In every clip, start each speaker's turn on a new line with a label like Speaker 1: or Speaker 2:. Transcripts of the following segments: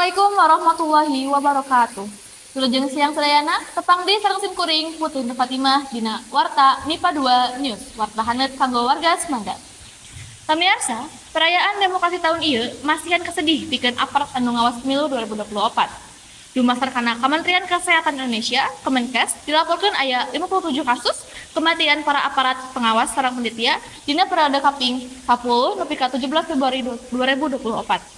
Speaker 1: Assalamualaikum warahmatullahi wabarakatuh. Wilujeng siang sadayana, tepang deui sareng sim kuring Putri Nur Fatimah dina Warta MIPA 2 News, warta haneut kanggo warga Sumedang. Pamiarsa, perayaan demokrasi tahun ieu masihan kasedih pikeun aparat anu ngawas pemilu 2024. Dumasar kana Kementerian Kesehatan Indonesia, Kemenkes, dilaporkeun aya 57 kasus kematian para aparat pengawas sareng panitia dina periode kaping 10 nepi ka 17 Februari 2024.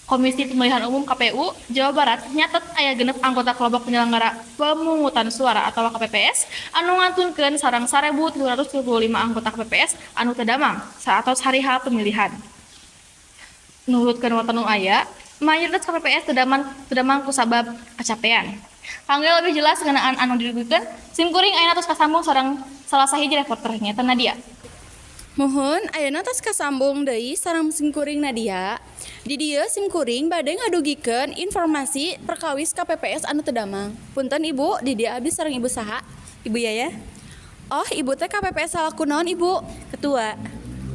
Speaker 1: Komisi Pemilihan Umum KPU Jawa Barat nyatet aya 6 anggota kelompok penyelenggara pemungutan suara atau KPPS anu ngantunkeun sareng 1.325 anggota KPPS anu teu damang saatos hari H pemilihan. Nurutkeun warta nu aya, mayoritas KPPS teu damang kusabab kacapean. Kanggo lebih jelas ngeunaan anu didugikeun, sim kuring ayeuna tos kasambung sareng salah sahiji reporter, nyaeta Nadia.
Speaker 2: Muhun, ayeuna tos kasambung deui sareng simkuring Nadia. Di dieu simkuring bade ngadugikeun informasi perkawis KPPS anu teu damang. Punten Ibu, di dieu abdi sareng Ibu saha?
Speaker 3: Ibu Yaya.
Speaker 2: Oh, Ibu teh KPPS salaku naon, Ibu?
Speaker 3: Ketua.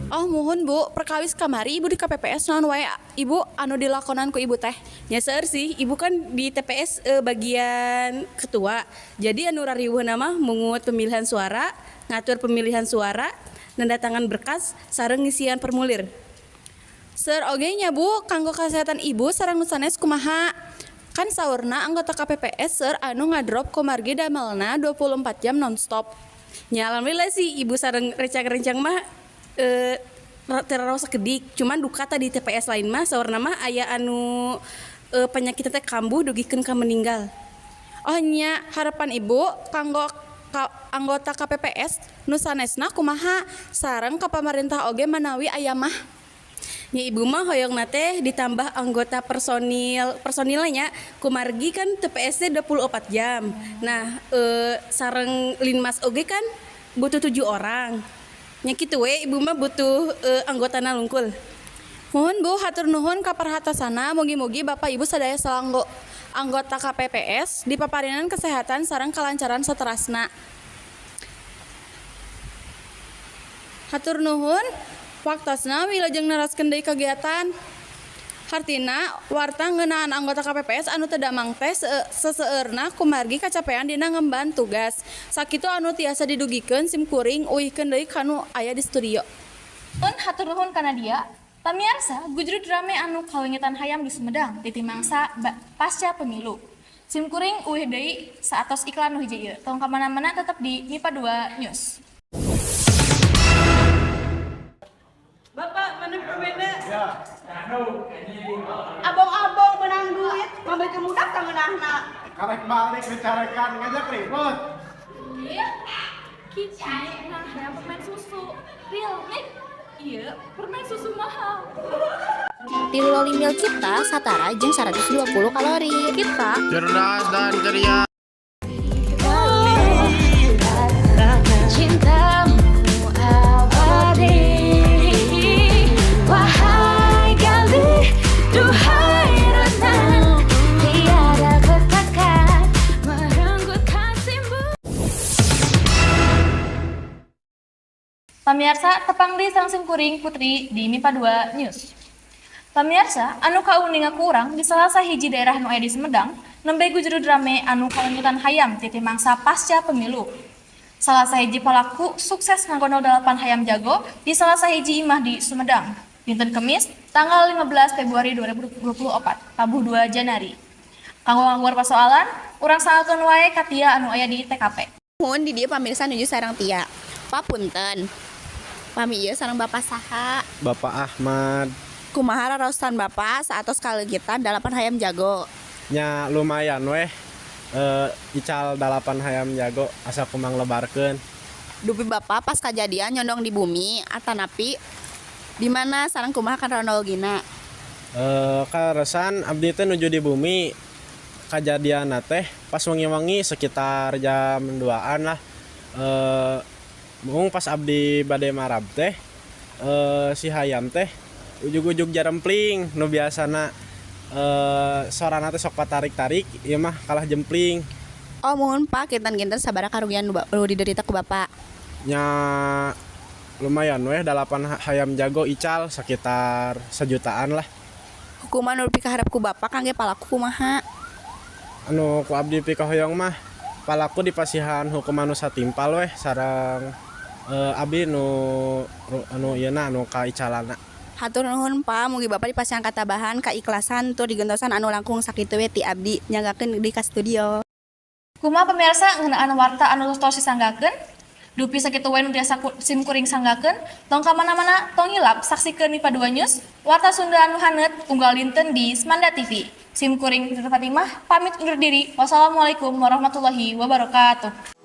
Speaker 2: Oh, muhun Bu, perkawis kamari Ibu di KPPS naon wae Ibu anu dilakonan ku Ibu teh?
Speaker 3: Ya seueur sih, Ibu kan di TPS bagian ketua. Jadi anu rariweuhna mah mungut pemilihan suara, ngatur pemilihan suara, nandatangan berkas, sareng ngisian formulir.
Speaker 2: Seueur oge nya Bu, kanggo kesehatan Ibu sareng nu sanes kumaha? Kan saurna anggota KPPS seueur anu ngadrop kumargi damelna 24 jam nonstop.
Speaker 3: Ya alhamdulillah sih Ibu sareng rencang-rencang mah teu raraos sakedik, cuman duka tadi TPS lain mah saurna mah aya anu penyakit teh kambuh dugikeun ka meninggal.
Speaker 2: Oh nya, harapan Ibu kanggo anggota KPPS nu sanesna kumaha sareng ka pamarentah oge manawi aya mah?
Speaker 3: Nya Ibu mah hoyongna teh ditambah anggota personil personilnya, kumargi kan TPS teh 24 jam. Nah, sareng Linmas oge kan butuh 7 orang. Nya kitu we, Ibu mah butuh anggotana lungkul.
Speaker 2: Muhun Bu, hatur nuhun ka perhatosana, mugi-mugi Bapak Ibu sadaya salanggo anggota KPPS dipaparinan kesehatan sareng kalancaran saterasna. Hatur nuhun waktosna, wilujeng neraskeun deui kegiatan. Hartina warta ngeunaan anggota KPPS anu teu damang teh seseueurna kumargi kacapean dina ngemban tugas. Sakitu anu tiasa didugikeun sim kuring, uihkeun deui ka nu aya di studio.
Speaker 1: Mun hatur nuhun ka Nadia. Pamiarsa, gujrud rame anu kaleungitan hayam di Sumedang titi mangsa pasca pemilu. Sim kuring uih deui saatos iklan nu hiji ieu. Tong ka mana-mana, tetep di MIPA 2 News.
Speaker 3: Bapak, mana permena?
Speaker 4: Abong-abong menang duit, ngambilkeun budak sangeunahna.
Speaker 5: Karek balik dicarekan, ngajak ribut.
Speaker 1: Iya, Kici nah hayang permen susu. Real Milk. Iya, permen susu mahal.
Speaker 6: Tilu loli Milkita satara jeung 120 kalori.
Speaker 1: Kita
Speaker 5: Cerdas dan ceria.
Speaker 7: Cintamu abadi. Wahai Galih, duhai Ratna, tiada petaka merenggut kasihmu.
Speaker 1: Pamiarsa, tepang deui sareng sim kuring Putri di MIPA 2 News. Pamiarsa, anu kauninga ku urang di salah sahiji daerah nu aya di Sumedang, nembe gujrud rame anu kaleungitan hayam titi mangsa pasca pemilu. Salah sahiji palaku sukses ngagondol 8 hayam jago di salah sahiji imah di Sumedang. Dinten Kemis, tanggal 15 Februari 2024, tabuh 2 Januari. Kanggo ngaguar pasoalan, urang sanggakeun wae ka Tia anu aya di TKP.
Speaker 6: Muhun, di dieu pamirsa nuju sareng Tia. Papunten. Pami ieu sareng Bapak saha?
Speaker 5: Bapak Ahmad.
Speaker 6: Kumaha raraosan Bapak saatos kaleungitan 8 hayam jago?
Speaker 5: Nya lumayan weh. Ical 8 hayam jago asa ku manglebarkeun.
Speaker 6: Dupi Bapak pas kajadian nyondong di bumi atanapi di mana sareng kumaha kronologina?
Speaker 5: Kaleresan abdi teh nuju di bumi, kajadian teh pas wengi-wengi sekitar jam 2-an lah. Mung pas abdi bade marab teh si hayam teh ujug-ujug jarempling, nu biasana sorana teh sok patarik-tarik, ieu mah kalah jempling.
Speaker 6: Oh muhun Pak, kinten-kinten sabaraha karugian nu diderita ku Bapak?
Speaker 5: Nya lumayan weh, 8 hayam jago ical sekitar sejutaan lah.
Speaker 6: Hukuman nu dipikaharep ku Bapak kangge palaku kumaha?
Speaker 5: Anu ku abdi pikahoyong mah palaku dipasihan hukuman nu satimpal weh sareng abdi nu anu ieu na anu kaicalana.
Speaker 6: Hatur nuhun, Pa, mugi Bapak dipasihan katabahan, kaikhlasan tur digentosan anu langkung. Sakitu we ti abdi, nyanggakeun deui ka studio.
Speaker 1: Kumaha pemirsa ngeunaan warta anu tos disanggakeun? Dupi sakitu wae nu tiasa sim kuring sanggakeun, tong ka mana-mana, tong hilap saksikeun MIPA 2 News, warta Sunda anu haneut unggal dinten di Smanda TV. Sim kuring Putri Fatimah pamit undur diri. Wassalamualaikum warahmatullahi wabarakatuh.